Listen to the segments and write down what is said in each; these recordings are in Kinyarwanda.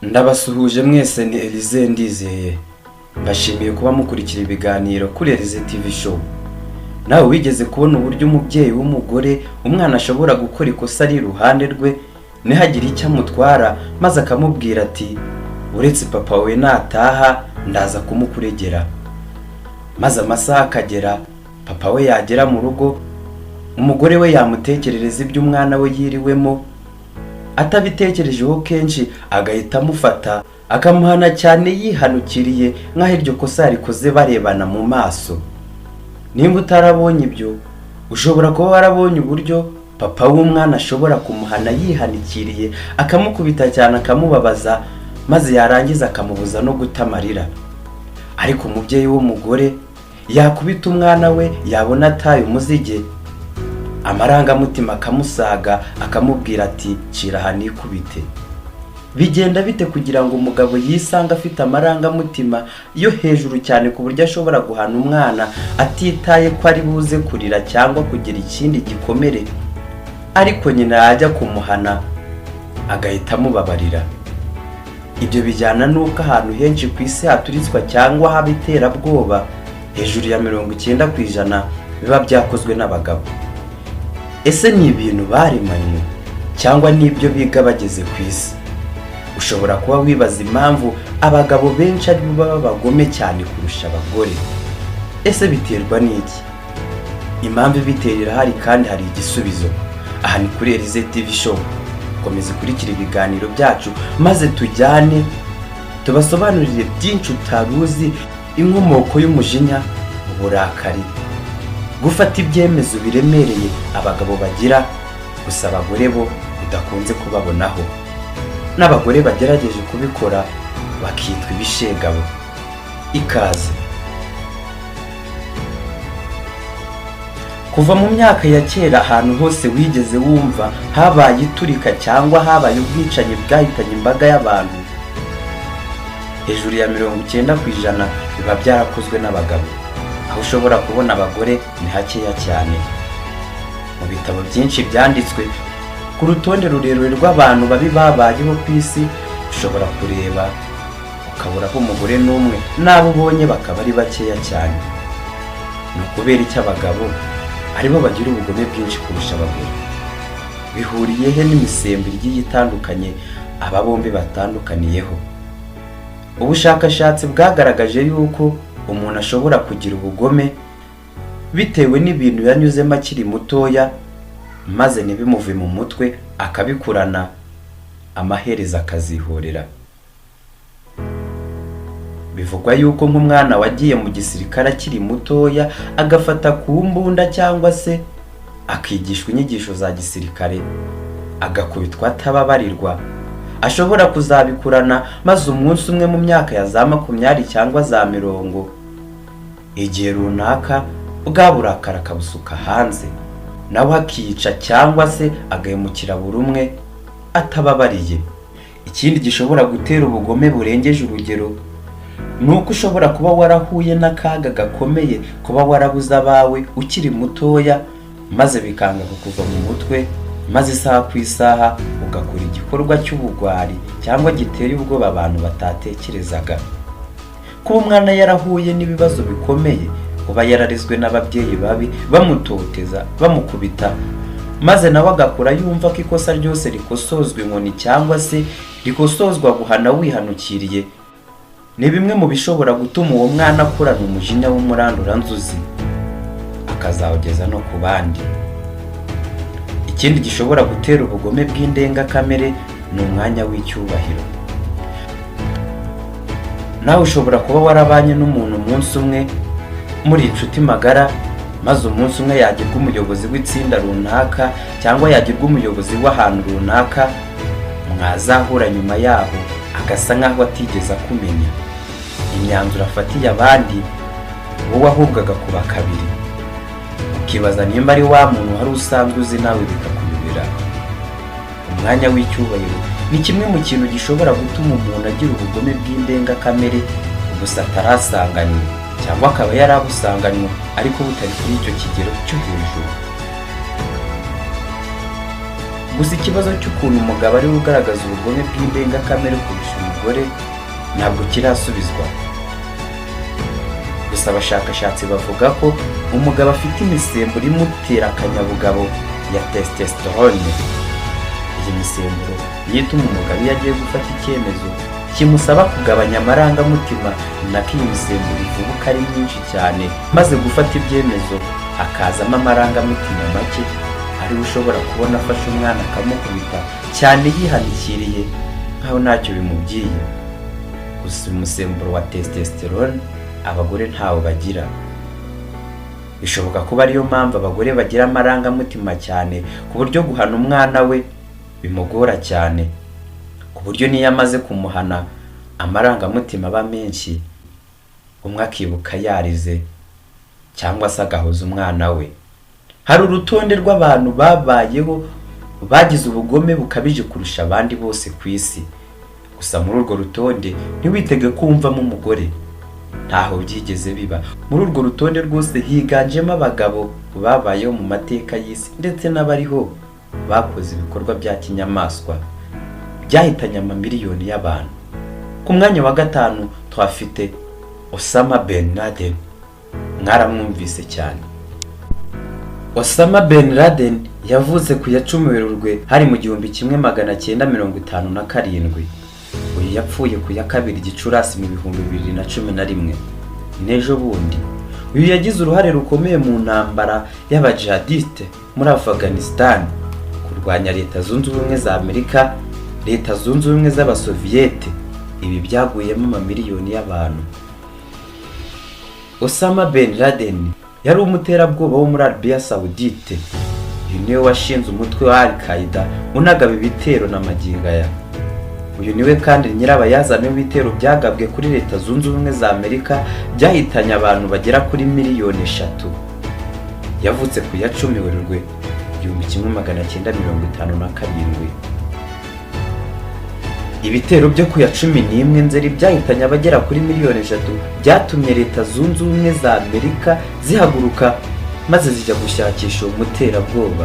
Ndabasuhuje mwese, ni Elize Ndizeye. Mbashimiye kuba mukurikira ibiganiro kuri Elize TV Show. Nawe wigeze kubona uburyo umubyeyi w'umugore umwana ashobora gukora ikosa ari iruhande rwe, ntihagire icyo amutwara, maze akamubwira ati: "Uretse papa we nataha ndaza kumukuregera"? Maze amasaha akagera, papa we yagera mu rugo, umugore we yamutekerereza ibyo umwana we yiriwemo, atabitekerejeho kenshi agahita amufata akamuhana cyane yihanukiriye, nk'aho iryo kosa yarikoze barebana mu maso. Nimba utarabonye ibyo, ushobora kuba warabonye uburyo papa w'umwana ashobora kumuhana yihanikiriye, akamukubita cyane, akamubabaza, maze yarangiza akamubuza no guta amarira. Ariko umubyeyi w'umugore yakubita umwana we, yabona ataye umuzige, amarangamutima akamusaga, akamubwira ati: "Cira aha nikubite." Bigenda bite kugira ngo umugabo yisange afite amarangamutima yo hejuru cyane, ku buryo ashobora guhana umwana atitaye ko ari buze kurira cyangwa kugira ikindi gikomere, ariko nyina yajya kumuhana agahita amubabarira? Ibyo bijyana n'uko ahantu henshi ku isi haturitswa cyangwa haba iterabwoba, hejuru ya 90% biba byakozwe n'abagabo. Ese ni ibintu baremanywe cyangwa ni ibyo biga bageze ku isi? Ushobora kuba wibaza impamvu abagabo benshi ari bo baba abagome cyane kurusha abagore. Ese biterwa n'iki? Impamvu ibitera irahari kandi hari igisubizo. Aha ni kuri Elize TV Show. Komeza ukurikire ibiganiro byacu, maze tujyane tubasobanurire byinshi utari uzi: inkomoko y'umujinya, uburakari, gufata ibyemezo biremereye abagabo bagira, gusa abagore bo udakunze kubabonaho, n'abagore bagerageje kubikora bakitwa ibishegabo. Ikaze. Kuva mu myaka ya kera, ahantu hose wigeze wumva habaye iturika cyangwa habaye ubwicanyi bwahitanye imbaga y'abantu, hejuru ya 90% biba byarakozwe n'abagabo. Aho ushobora kubona abagore ni hakeya cyane. Mu bitabo byinshi byanditswe, ku rutonde rurerure rw'abantu babi babayeho ku isi, ushobora kureba ukaburaho umugore n'umwe, n'abo ubonye bakaba ari bakeya cyane. Ni ukubera icyo abagabo aribo bagira ubugome bwinshi kurusha abagore? Bihuriye he n'imisemburo igiye itandukanye aba bombi batandukaniyeho? Ubushakashatsi bwagaragaje yuko umuntu ashobora kugira ubugome bitewe n'ibintu yanyuzemo akiri mutoya, maze ntibimuve mu mutwe, akabikurana, amaherezo akazihorera. Bivugwa yuko nk'umwana wagiye mu gisirikare akiri mutoya, agafata ku mbunda cyangwa se akigishwa inyigisho za gisirikare, agakubitwa atababarirwa, ashobora kuzabikurana, maze umunsi umwe mu myaka ya za 20 cyangwa za 40, igihe runaka, bwa burakari akabusuka hanze, nawe akica cyangwa se agahemukira buri umwe atababariye. Ikindi gishobora gutera ubugome burengeje urugero ni uko ushobora kuba warahuye n'akaga gakomeye, kuba warabuze abawe ukiri mutoya, maze bikanga kukuva mu mutwe, maze isaha ku isaha ugakora igikorwa cy'ubugwari cyangwa giteye ubwoba abantu batatekerezaga. Kuba umwana yarahuye n'ibibazo bikomeye, kuba yararezwe n'ababyeyi babi bamutoteza, bamukubita, maze nawe agakura yumva ko ikosa ryose rikosozwa inkoni cyangwa se rikosozwa guhana wihanukiriye, ni bimwe mu bishobora gutuma uwo mwana akurana umujinya w'umuranduranzuzi, akazawugeza no ku bandi. Ikindi gishobora gutera ubugome bw'indengakamere ni umwanya w'icyubahiro. Nawe ushobora kuba warabanye n'umuntu umunsi umwe muri inshuti magara, maze umunsi umwe yagirwa umuyobozi w'itsinda runaka cyangwa yagirwa umuyobozi w'ahantu runaka, mwazahura nyuma yaho agasa nk'aho atigeze akumenya. Imyanzuro afatiye abandi, wowe ahubwo agakuba kabiri, ukibaza nimba ari wa muntu wari usanzwe uzi, nawe bikakuyobera. Umwanya w'icyubahiro ni kimwe mu kintu gishobora gutuma umuntu agira ubugome bw'indengakamere gusa atarasanganywe, cyangwa akaba yarabusanganywe ariko butari kuri icyo kigero cyo hejuru. Gusa ikibazo cy'ukuntu umugabo ariwe ugaragaza ubugome bw'indengakamere kurusha umugore ntabwo kirasubizwa. Gusa abashakashatsi bavuga ko umugabo afite imisemburo imutera akanyabugabo ya testosterone. Iyi misemburo niyo ituma umugabo iyo agiye gufata icyemezo kimusaba kugabanya amarangamutima, nako iyi misemburo ivubuka ari myinshi cyane, maze gufata ibyemezo hakazamo amarangamutima make, ariwe ushobora kubona afashe umwana akamukubita cyane yihanikiriye nkaho ntacyo bimubwiye. Gusa umusemburo wa testosterone abagore ntawo bagira. Bishoboka kuba ariyo mpamvu abagore bagira amarangamutima cyane, ku buryo guhana umwana we bimugora cyane, ku buryo n'iyo amaze kumuhana amarangamutima aba menshi, umwe akibuka yarize cyangwa se agahoza umwana we. Hari urutonde rw'abantu babayeho bagize ubugome bukabije kurusha abandi bose ku isi. Gusa muri urwo rutonde ntiwitege kumvamo umugore, ntaho byigeze biba. Muri urwo rutonde rwose higanjemo abagabo babayeho mu mateka y'isi ndetse n'abariho bakoze ibikorwa bya kinyamaswa byahitanye amamiliyoni y'abantu. Ku mwanya wa 5 tuhafite Osama Ben Laden. Mwaramwumvise cyane. Osama Ben Laden yavutse ku ya 10 Werurwe hari mu 1957. Uyu yapfuye ku ya 2 Gicurasi mu 2011, n'ejo bundi. Uyu yagize uruhare rukomeye mu ntambara y'abajihadiste muri Afghanistan, kurwanya Leta Zunze Ubumwe za Amerika, Leta Zunze Ubumwe z'Abasoviyete. Ibi byaguyemo amamiliyoni y'abantu. Osama Ben Laden yari umuterabwoba wo muri Arabia Saudite. Uyu niwe washinze umutwe wa Al Qaeda unagaba ibitero na magingo aya. Uyu niwe kandi nyirabayazana w'ibitero byagabwe kuri Leta Zunze Ubumwe za Amerika byahitanye abantu bagera kuri miliyoni 3. Yavutse ku ya 10 Werurwe 1957. Ibitero byo ku ya 11 Nzeri byahitanye abagera kuri miliyoni 3 byatumye Leta Zunze Ubumwe za Amerika zihaguruka maze zijya gushakisha uwo muterabwoba.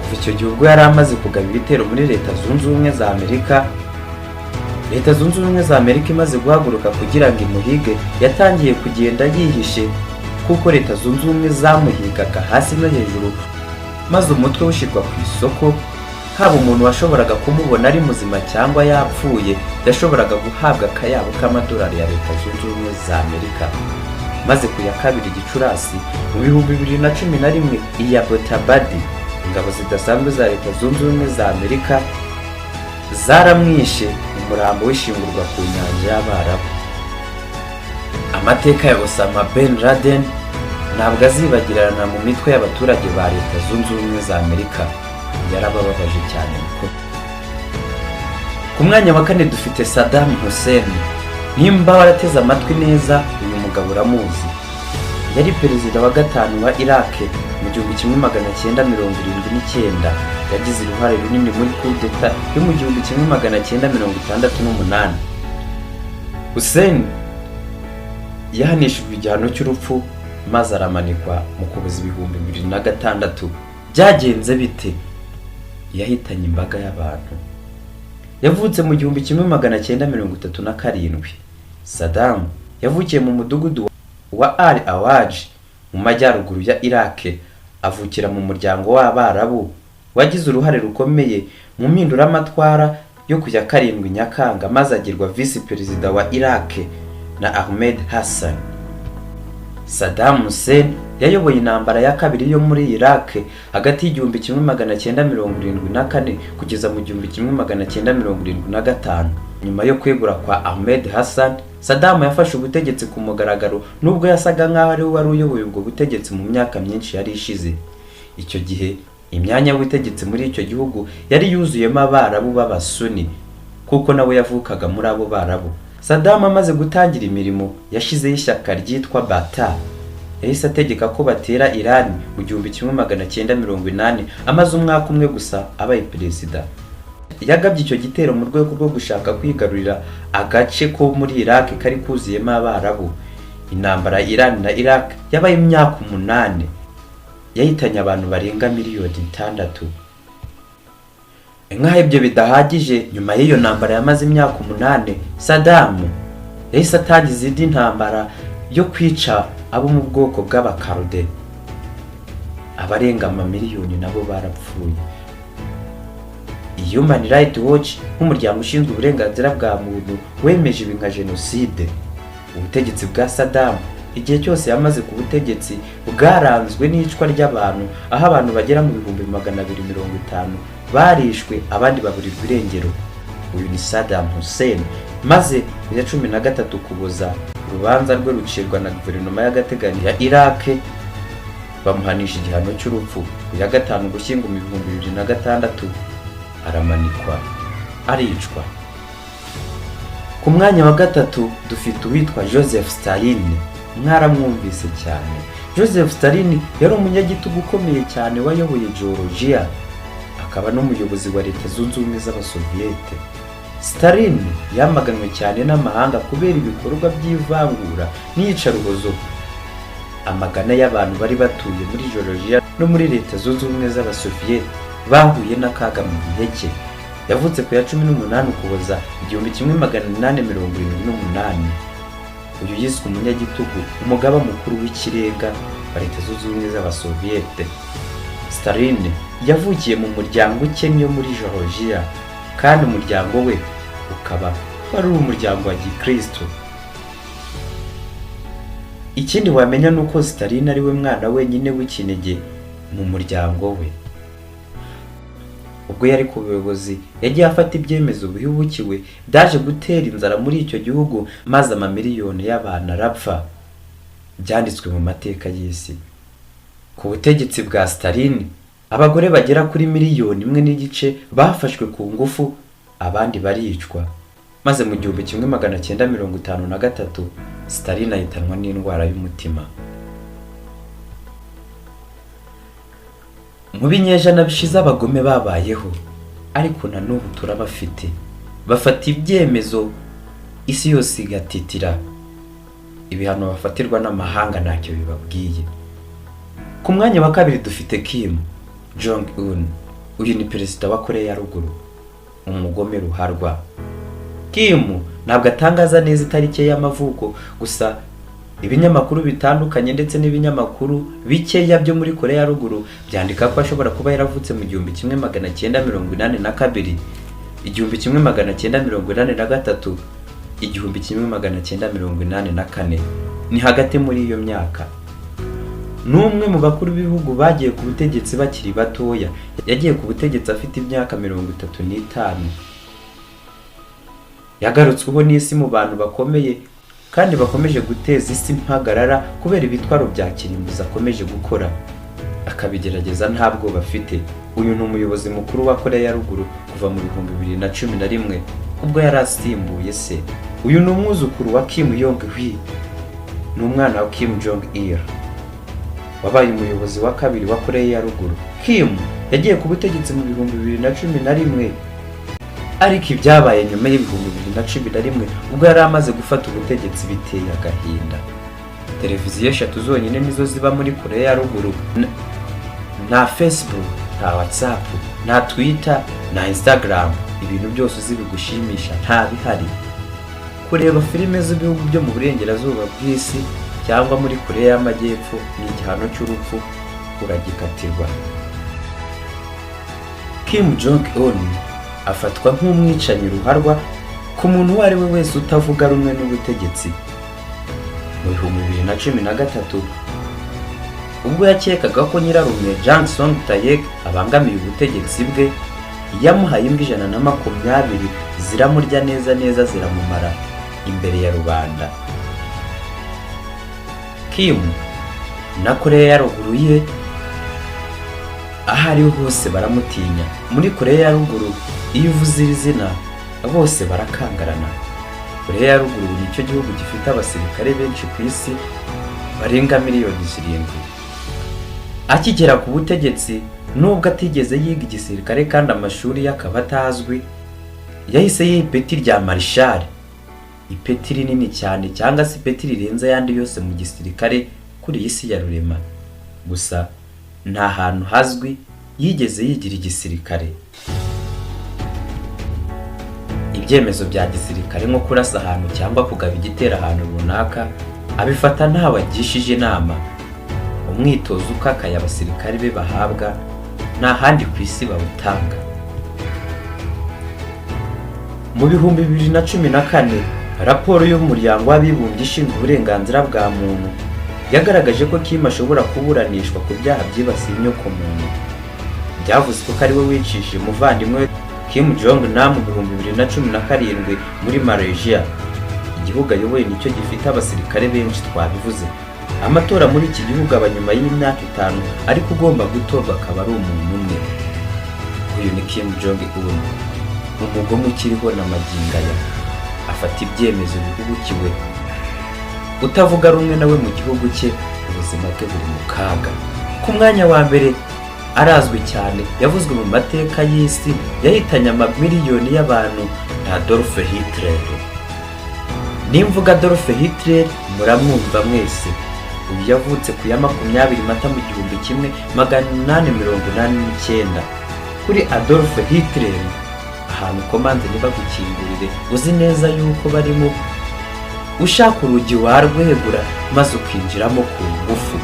Kuva icyo gihe ubwo yari amaze kugaba ibitero muri Leta Zunze Ubumwe za Amerika, Leta Zunze Ubumwe za Amerika imaze guhaguruka kugira ngo imuhige, yatangiye kugenda yihishe kuko Leta Zunze Ubumwe zamuhigaga hasi no hejuru, maze umutwe ushyirwa ku isoko. Haba umuntu washoboraga kumubona ari muzima cyangwa yapfuye, yashoboraga guhabwa akayabo k'amadolari ya Leta Zunze Ubumwe za Amerika. Maze ku ya 2 Gicurasi mu 2011, i Abbottabad, ingabo zidasanzwe za Leta Zunze Ubumwe za Amerika zaramwishe, umurambo wishingurwa ku nyanja y'Abarabu. Amateka ya Osama Ben Laden ntabwo azibagirana mu mitwe y'abaturage ba Leta Zunze Ubumwe za Amerika, yarabababaje cyane. Ku mwanya wa 4 dufite Saddam Hussein. Nimba warateze amatwi neza, uyu mugabo uramuzi. Yari perezida wa 5 wa Iraq mu 1979. Yagize uruhare runini muri kudeta yo mu 1968. Hussein yahanishijwe igihano cy'urupfu maze aramanikwa mu Kuboza 2006. Byagenze bite? Yahitanye imbaga y'abantu. Yavutse mu 1937. Saddam yavukiye mu mudugudu wa Al Awaj mu majyaruguru ya Iraq, avukira mu muryango w'Abarabu wagize uruhare rukomeye mu mpinduramatwara yo ku ya 7 Nyakanga, maze agirwa visi perezida wa Iraq na Ahmed Hassan. Saddam Hussein yayoboye intambara ya kabiri yo muri Iraq hagati y'1974 kugeza mu 1975. Nyuma yo kwegura kwa Ahmed Hassan, Saddam yafashe ubutegetsi ku mugaragaro, nubwo yasaga nkaho ariwe wari uyoboye ubwo butegetsi mu myaka myinshi yari ishize. Icyo gihe imyanya y'ubutegetsi muri icyo gihugu yari yuzuyemo Abarabu b'Abasuni, kuko nawe yavukaga muri abo Barabu. Saddam amaze gutangira imirimo yashyizeho ishyaka ryitwa Baath. Yahise ategeka ko batera Iran mu 1980, amaze umwaka umwe gusa abaye perezida. Yagabye icyo gitero mu rwego rwo gushaka kwigarurira agace ko muri Iraq kari kuzuyemo Abarabu. Intambara ya Iran na Iraq yabaye imyaka 8, yahitanye abantu barenga miliyoni 6. Nk'aho ibyo bidahagije, nyuma y'iyo ntambara yamaze imyaka 8, Saddam yahise atangiza indi ntambara yo kwica abo mu bwoko bw'Abakarude. Abarenga amamiliyoni nabo barapfuye. Human Rights Watch, nk'umuryango ushinzwe uburenganzira bwa muntu, wemeje ibi nka jenoside. Ubutegetsi bwa Saddam, igihe cyose yamaze ku butegetsi, bwaranzwe n'icwa ry'abantu, aho abantu bagera mu 250,000 barishwe, abandi baburirwa irengero. Uyu ni Saddam Hussein. Maze ku ya 13 Ukuboza, urubanza rwe rucirwa na guverinoma y'agateganyo ya Iraq, bamuhanisha igihano cy'urupfu. Ku ya 5 Ugushyingo mu 2006 aramanikwa, aricwa. Ku mwanya wa gatatu dufite uwitwa Joseph Stalin. Mwaramwumvise cyane. Joseph Stalin yari umunyagitugu ukomeye cyane wayoboye Georgia, akaba n'umuyobozi wa Leta Zunze Ubumwe z'Abasoviyete. Stalin yamaganwe cyane n'amahanga kubera ibikorwa by'ivangura n'iyicarubozo. Amagana y'abantu bari batuye muri Georgia no muri Leta Zunze Ubumwe z'Abasoviyete bahuye n'akaga mu gihe cye. Yavutse ku ya 18 Ukuboza 1878. Uyu yiswe umunyagitugu, umugaba mukuru w'ikirenga wa Leta Zunze Ubumwe z'Abasoviyete. Stalin yavukiye mu muryango ukennye wo muri Georgia, kandi umuryango we ukaba wari umuryango wa gikristo. Ikindi wamenya ni uko Stalin ari we mwana wenyine w'ikinege mu muryango we. Ubwo yari ku buyobozi, yagiye afata ibyemezo bihubukiwe byaje gutera inzara muri icyo gihugu, maze amamiliyoni y'abantu arapfa. Byanditswe mu mateka y'isi. Ku butegetsi bwa Stalin, abagore bagera kuri 1.5 miliyoni bafashwe ku ngufu, abandi baricwa. Maze mu 1953 Stalin ahitanwa n'indwara y'umutima. Mu binyejana bishize abagome babayeho, ariko na n'ubu turabafite. Bafata ibyemezo isi yose igatitira. Ibihano bafatirwa n'amahanga ntacyo bibabwiye. Ku mwanya wa kabiri dufite Kim Jong Un. Uyu ni perezida wa Korea ya Ruguru, umugome ruharwa. Kim ntabwo atangaza neza itariki ye y'amavuko, gusa ibinyamakuru bitandukanye ndetse n'ibinyamakuru bikeya byo muri Korea ya Ruguru byandika ko ashobora kuba yaravutse mu 1982, 1983, 1984, ni hagati muri iyo myaka. Ni umwe mu bakuru b'ibihugu bagiye ku butegetsi bakiri batoya. Yagiye ku butegetsi afite imyaka 35. Yagarutsweho n'isi mu bantu bakomeye kandi bakomeje guteza isi impagarara kubera ibitwaro bya kirimbuzi akomeje gukora, akabigerageza nta bwoba afite. Uyu ni umuyobozi mukuru wa Korea ya Ruguru kuva mu 2011, ubwo yari asimbuye se. Uyu ni umwuzukuru wa Kim Yong Hui, ni umwana wa Kim Jong Il wabaye umuyobozi wa kabiri wa Korea ya Ruguru. Kim yagiye ku butegetsi mu 2011, ariko ibyabaye nyuma y'2011 ubwo yari amaze gufata ubutegetsi biteye agahinda. Televiziyo eshatu zonyine nizo ziba muri Korea ya Ruguru. Nta Facebook, nta WhatsApp, nta Twitter, nta Instagram. Ibintu byose uzi bigushimisha nta bihari. Kureba filime z'ibihugu byo mu burengerazuba bw'isi cyangwa muri Korea y'Amajyepfo ni igihano cy'urupfu, uragikatirwa. Kim Jong Un afatwa nk'umwicanyi ruharwa ku muntu uwo ari we wese utavuga rumwe n'ubutegetsi. Mu 2013, ubwo yakekaga ko nyirarume Jang Song Thaek abangamiye ubutegetsi bwe, yamuhaye imbwa 120 ziramurya neza neza, ziramumara imbere ya rubanda. Kim na Korea ya Ruguru ye, aho ariho hose baramutinya. Muri Korea ya Ruguru, iyo uvuze iri zina bose barakangarana. Korea ya Ruguru nicyo gihugu gifite abasirikare benshi ku isi, barenga miliyoni 7. Akigera ku butegetsi, nubwo atigeze yiga igisirikare kandi amashuri ye akaba atazwi, yahise yiha ipeti rya marishari, ipeti rinini cyane cyangwa se ipeti rirenze ayandi yose mu gisirikare kuri iyi si ya rurema. Gusa nta hantu hazwi yigeze yigira igisirikare. Ibyemezo bya gisirikare nko kurasa ahantu cyangwa kugaba igitero ahantu runaka abifata ntawe agishije inama. Umwitozo ukakaye abasirikare be bahabwa nta handi ku isi bawutanga. Mu 2014, raporo y'Umuryango w'Abibumbye ishinzwe uburenganzira bwa muntu yagaragaje ko Kim ashobora kuburanishwa ku byaha byibasiye inyokomuntu. Byavuzwe ko ari we wicishije umuvandimwe we Kim Jong Nam mu 2017 muri Malaysia. Igihugu ayoboye nicyo gifite abasirikare benshi, twabivuze. Amatora muri iki gihugu aba nyuma y'imyaka 5, ariko ugomba gutorwa akaba ari umuntu umwe. Uyu ni Kim Jong Un, umugome ukiriho na magingo aya, afata ibyemezo bihubukiwe. Utavuga rumwe nawe mu gihugu cye, ubuzima bwe buri mu kaga. Ku mwanya wa mbere arazwi cyane, yavuzwe mu mateka y'isi, yahitanye amamiliyoni y'abantu, ni Adolf Hitler. Nimvuga Adolf Hitler muramwumva mwese. Uyu yavutse ku ya 20 Mata mu 1889. Kuri Adolf Hitler, ahantu ukomanze ntibagukingurire, uzi neza yuko barimo, ushaka urugi warwegura maze ukinjiramo ku ngufu.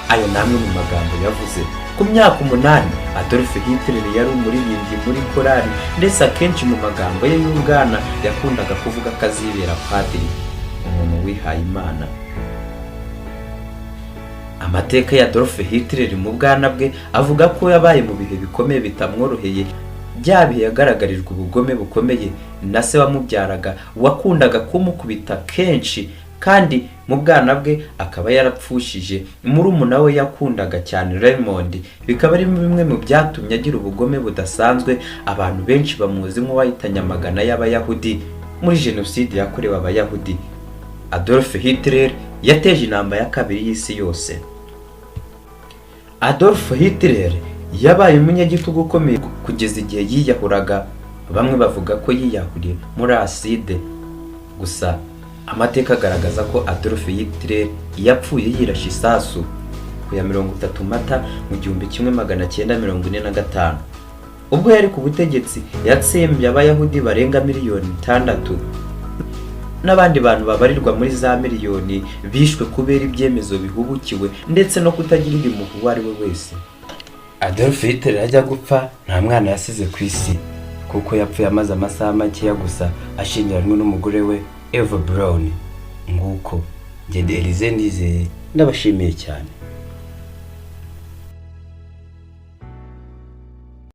Ayo ni amwe mu magambo yavuze. Ku myaka 8, Adolf Hitler yari umuririmbyi muri korali, ndetse akenshi mu magambo ye y'ubwana yakundaga kuvuga ko azibera padiri, umuntu wihaye Imana. Amateka ya Adolf Hitler mu bwana bwe avuga ko yabaye mu bihe bikomeye bitamworoheye, bya bihe yagaragarijwe ubugome bukomeye na se wamubyaraga, wakundaga kumukubita kenshi, kandi mu bwana bwe akaba yarapfushije murumuna we yakundaga cyane, Raymond, bikaba ari bimwe mu byatumye agira ubugome budasanzwe. Abantu benshi bamuzi nk'uwahitanye amagana y'Abayahudi muri jenoside yakorewe Abayahudi. Adolf Hitler yateje intambara ya kabiri y'isi yose. Adolf Hitler yabaye umunyagitugu ukomeye kugeza igihe yiyahuraga. Bamwe bavuga ko yiyahuriye muri aside, gusa amateka agaragaza ko Adolf Hitler yapfuye yirashe isasu ku ya 30 Mata mu 1945. Ubwo yari ku butegetsi, yatsembye Abayahudi barenga miliyoni 6 n'abandi bantu babarirwa muri za miliyoni bishwe kubera ibyemezo bihubukiwe ndetse no kutagirira impuhwe uwo ari we wese. Adolf Hitler ajya gupfa nta mwana yasize ku isi, kuko yapfuye amaze amasaha makeya gusa ashyingiranywe n'umugore we Eva Braun. Nguko ngende Elize Ndizeye, ndabashimiye cyane.